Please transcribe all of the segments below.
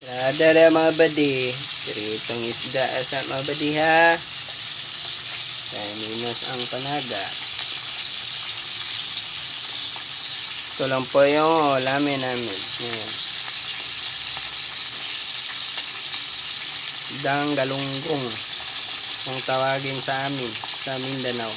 Dara, mga badi. Piritong isda sa mga badi ha. Kaya minus ang panaga. Ito lang po yung ulamin namin. Ngayon. Isdang galunggong. Kung tawagin sa amin, sa Mindanao.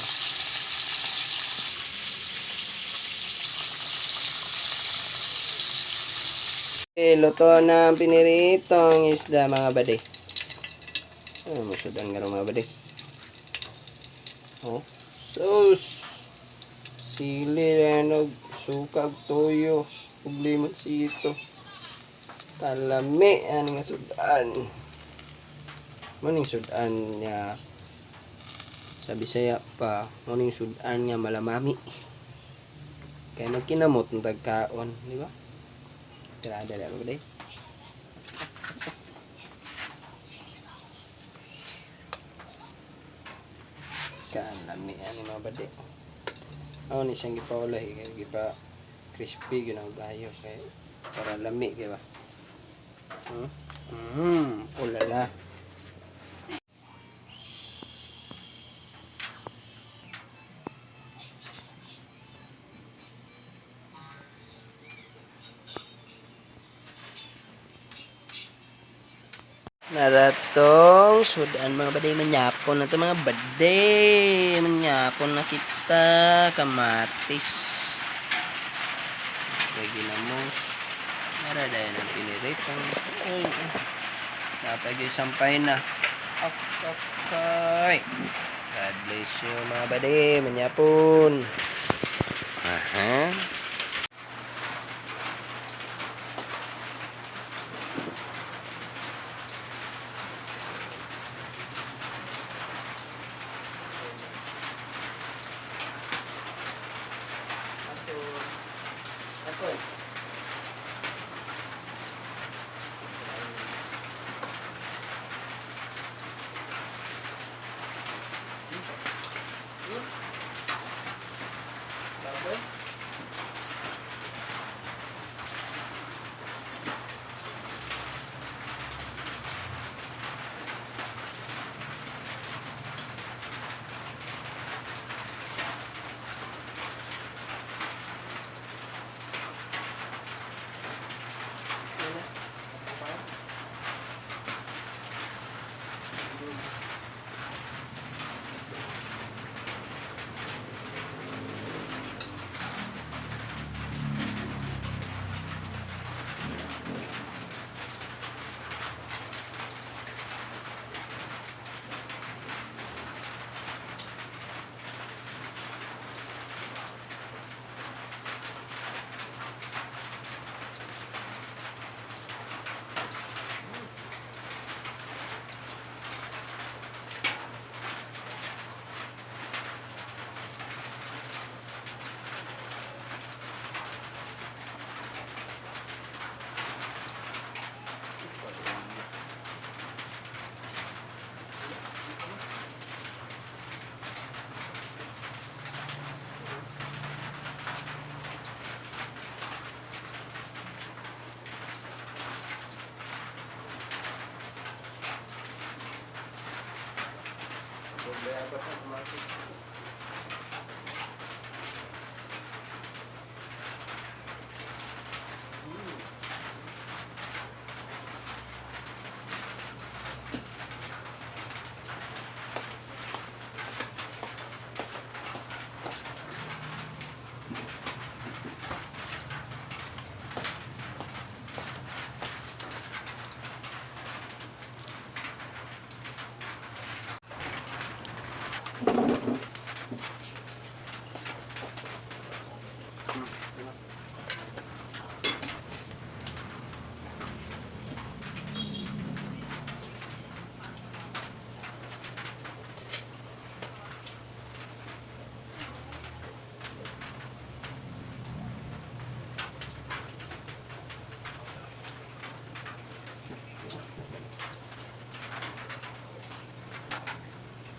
Okay, luto na ang piniritong isda, mga bade. Ano mo sudan nga mga bade? Oh, sus. Sili ano, sukag, toyo, ug limonsito. Talami ani nga sudan. Maning sudan niya sa Bisaya pa, maning sudan nga malamami. Kaya magkinamot ng tagkaon, di ba? Tirada lang ba day? Kalami ani mga bade. Ako ni siyang gipaulahi kay gipa crispy gyud ang bayo kay para lami kay ba. Ulala. Naratong sudan, mga baday, manyapon na to, mga baday. Manyapon na kita kamatis. Kay ginamos. Nara dahil ang piniritong. Ay, ay. Dapat yung sampay na. Okay. God bless you, mga baday. Manyapon. Aha. Ako. Baboy?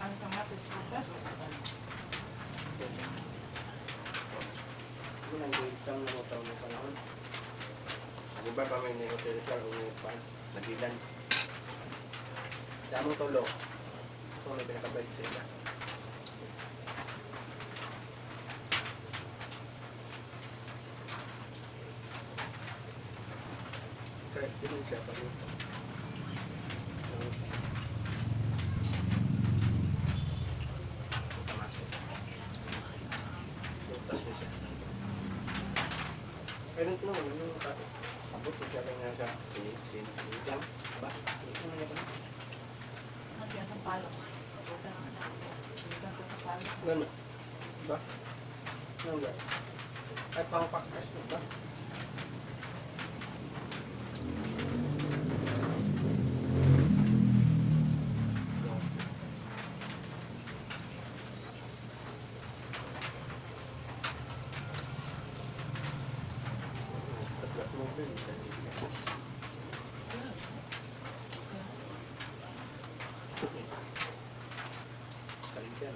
Ang kamatis prutas o ano? Unang isang na mo taon na panahon. Di ba pa may hotel sa umipan? Madilan. Sa among tulo. Ito may pinakabait sa ila. Correct, yun siya pag Kamatis. Butas yun siya. I don't know, ano yung abot ko siya nga sa sinigang ba? Hindi naman niya pa. Ano yan ang palo? Bukan sa palo. Gano? Ba? Ano ba? Ay, pangpakas na ba? No. Tatlo mo din. Kaligyan.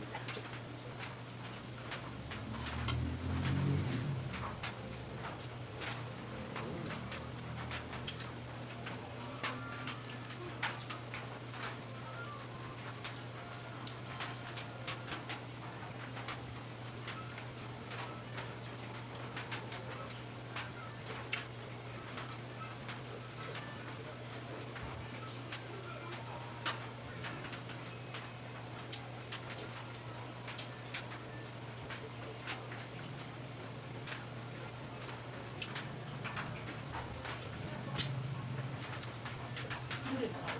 Hindi na ako.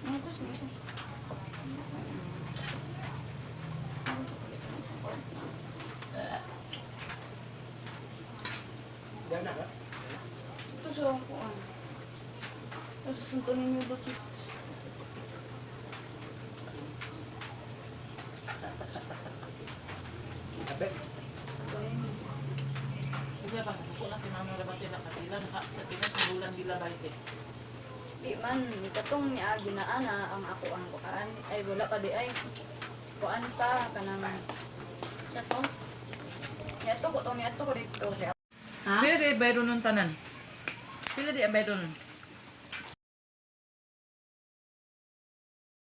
Ano to, sige. Gana ka? Ito sa kuan. Ito sa Santo Niño Bakit. Kape? Ito yun. Kasi pa, nasuko na si Mama Rabate na katila, naka, sa Pinas, nagulang nila baite. Di man, katong ni Agi na ana ang ako ang kuan. Ay wala pa di ay. Kuan pa kanang sa to. Niadto ko to, niadto ko dito. Ha? Pila di bayro nun tanan? Pila di ang bayro nun?